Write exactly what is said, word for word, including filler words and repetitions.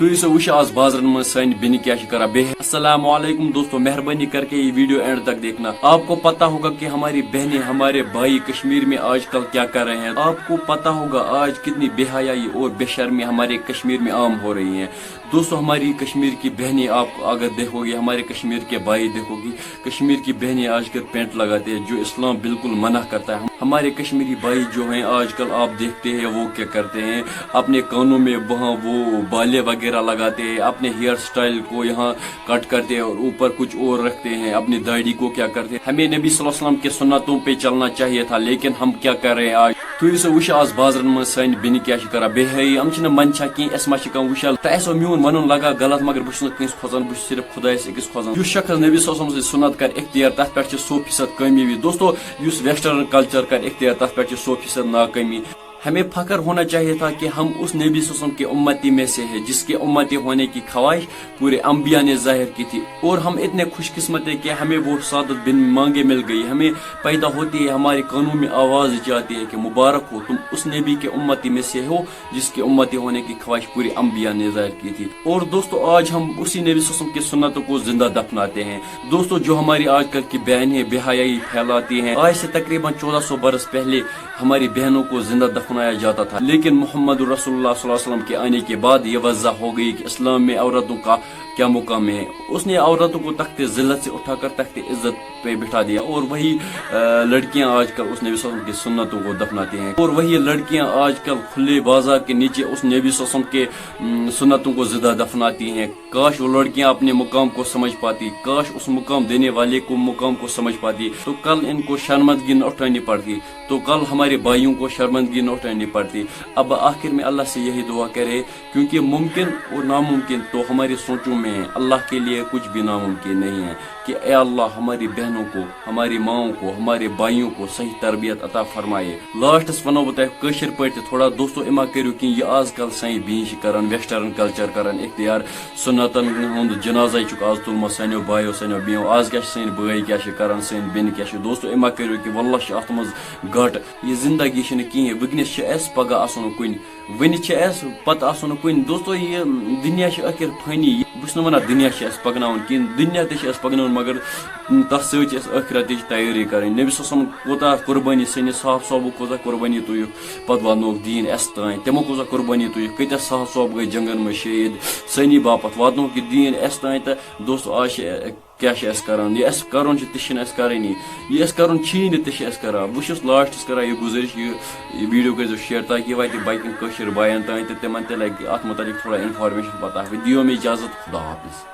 تُہۍ ٲسِو وٕچھان آز بازرن منٛز سانہِ بیٚنہِ کیٛاہ چھِ کران۔ بیٚیہِ السلام علیکم دوستو، مہربانی کر کے یہ ویڈیو اینڈ تک دیکھنا۔ آپ کو پتا ہوگا کہ ہماری بہنیں، ہمارے بھائی کشمیر میں آج کل کیا کر رہے ہیں۔ آپ کو پتا ہوگا آج کتنی بے حیائی اور بے شرمی ہمارے کشمیر میں عام ہو رہی ہے۔ دوستو، ہماری کشمیر کی بہنیں آپ اگر دیکھو گے، ہمارے کشمیر کے بھائی دیکھو گے، کشمیر کی بہنیں آج کل پینٹ لگاتے ہیں، جو اسلام بالکل منع کرتا ہے۔ ہم-، ہمارے کشمیری بھائی جو ہیں، آج کل آپ دیکھتے ہیں وہ کیا کرتے ہیں، اپنے کانوں میں وہاں وہ بالے وغیرہ لگاتے ہیں، اپنے ہیئر سٹائل کو یہاں کٹ کرتے ہیں اور اوپر کچھ اور رکھتے ہیں، اپنی داڑھی کو کیا کرتے ہیں۔ ہمیں نبی صلی اللہ علیہ وسلم کے سنتوں پہ چلنا چاہیے تھا، لیکن ہم کیا کر رہے ہیں آج؟ تُہۍ ٲسِو وٕچھان آز بازرن منٛز سانہِ بیٚنہِ کیٛاہ چھِ کران۔ بے حیٲیی، یِم چھِنہٕ منٛدچھان کینٛہہ، اَسہِ ما چھِ کانٛہہ وٕچھان۔ تۄہہِ آسیو میون وَنُن لگان غلط، مگر بہٕ چھُس نہٕ کٲنٛسہِ کھۄژان، بہٕ چھُس صرف خۄدایَس أکِس کھۄژان۔ یُس شخص نبی صلی اللہ علیہ وسلم سٕنٛز سُنت کَرِ اختیار، تَتھ پٮ۪ٹھ چھِ سو فیٖصد کٲمیٲبی۔ دوستو، یُس ویسٹرن کلچر کَرِ اختیار، تَتھ پٮ۪ٹھ چھِ سو فیٖصد ناکٲمی۔ ہمیں فخر ہونا چاہیے تھا کہ ہم اس نبی صلی اللہ علیہ وسلم کی امتی میں سے ہے، جس کے امتی ہونے کی خواہش پورے انبیاء نے ظاہر کی تھی، اور ہم اتنے خوش قسمت ہیں کہ ہمیں وہ سعادت بن مانگے مل گئی۔ ہمیں پیدا ہوتی ہے، ہمارے کانوں میں آواز جاتی ہے کہ مبارک ہو، تم اس نبی کے امتی میں سے ہو جس کے امتی ہونے کی خواہش پورے انبیاء نے ظاہر کی تھی۔ اور دوستو، آج ہم اسی نبی صلی اللہ علیہ وسلم کی سنتوں کو زندہ دفناتے ہیں۔ دوستو، جو ہماری آج کل کی بہنیں بے حیائی پھیلاتی ہیں، آج سے تقریباً چودہ سو برس پہلے ہماری بہنوں کو زندہ دفنایا جاتا تھا، لیکن محمد رسول اللہ صلی اللہ علیہ وسلم کے آنے کے بعد یہ وضع ہو گئی کہ اسلام میں عورتوں کا کیا مقام ہے۔ اس نے عورتوں کو تخت ذلت سے اٹھا کر تخت عزت پہ بٹھا دیا، اور وہی، آ، لڑکیاں آج کل اس نبی صلی اللہ علیہ وسلم کی سنتوں کو دفناتی ہیں، اور وہی لڑکیاں آج کل کھلے بازار کے نیچے اس نبی صلی اللہ علیہ وسلم کے، م، سنتوں کو زندہ دفناتی ہیں۔ کاش وہ لڑکیاں اپنے مقام کو سمجھ پاتی، کاش اس مقام دینے والے کو مقام کو سمجھ پاتی، تو کل ان کو شرمندگی نہ اٹھانی پڑتی، تو کل ہمارے بھائیوں کو شرمندگی نہ اٹھانی پڑتی۔ اب آخر میں اللہ سے یہی دعا کرے، کیونکہ ممکن اور ناممکن تو ہماری سوچوں میں ہے، اللہ کے لیے کچھ بھی ناممکن نہیں ہے۔ کہ اے اللہ، ہماری بہنوں کو، ہماری ماؤں کو، ہمارے بھائیوں کو صحیح تربیت عطا فرمائے۔ لاسٹس ونو بہٕ تۄہہِ کٲشِر پٲٹھۍ تہِ تھوڑا، دوستو، اما کٔرِو کینٛہہ، یہِ آز کل سٲنۍ بیٚنہِ چھِ کران، ویسٹرن کلچر کران اختیار، سُنتن ہُنٛد جنازے چھُکھ آز تُلمُت سانیو بایو، سانیو بیٚنیو۔ آز کیٛاہ چھِ سٲنۍ بٲے کیٛاہ چھِ کران، سٲنۍ بیٚنہِ کیٛاہ چھِ؟ دوستو، اما کٔرِو کینٛہہ، واللہ چھِ اتھ منٛز گٹ۔ یہِ زندگی چھِنہٕ کِہیٖنۍ، وٕنکیٚنس چھِ اَسہِ، پگاہ آسو نہٕ کُنہِ۔ وٕنہِ چھِ اَسہِ، پتہٕ آسو نہٕ کُنہِ۔ دوستو، یہِ دُنیا چھِ ٲخر فٲنی۔ بہٕ چھُس نہٕ وَنان دُنیا چھِ اَسہِ پَکناوُن کِہیٖنۍ، دُنیا تہِ چھِ اَسہِ پَکناوُن، مگر تَتھ سۭتۍ چھِ اَسہِ ٲخرت تہِ چھِ تیٲری کَرٕنۍ۔ نبی صلی اللہ علیہ وسلم کوٗتاہ قۄربٲنی، سٲنِس صاحب صٲبُک کوٗتاہ قۄربٲنی تُجُکھ، پَتہٕ واتنووُکھ دیٖن اَسہِ تام۔ تِمو کۭژاہ قۄربٲنی تُجِکھ، کۭتیٛاہ صاحب صٲب گٔے جنٛگَن منٛز شہیٖد سانہِ باپَتھ، واتنووُکھ یہِ دیٖن اَسہِ تام۔ تہٕ دوستو، آز چھِ کیٛاہ چھِ اَسہِ کَرُن؟ یہِ اَسہِ کَرُن چھُ، تہِ چھِنہٕ اَسہِ کَرٲنی۔ یہِ اَسہِ کَرُن چھی نہٕ، تہِ چھِ اَسہِ کَران۔ بہٕ چھُس لاسٹَس کَران یہِ گُزٲرِش، یہِ، یہِ ویٖڈیو کٔرۍزیو شِیَر، تاکہِ یہِ واتہِ باقیَن کٲشِر بایَن تام تہٕ تِمَن تہِ لَگہِ اَتھ مُتعلِق تھوڑا اِنفارمیشَن پَتہ۔ وۄنۍ دِیِو مےٚ اِجازت، خدا حافظ۔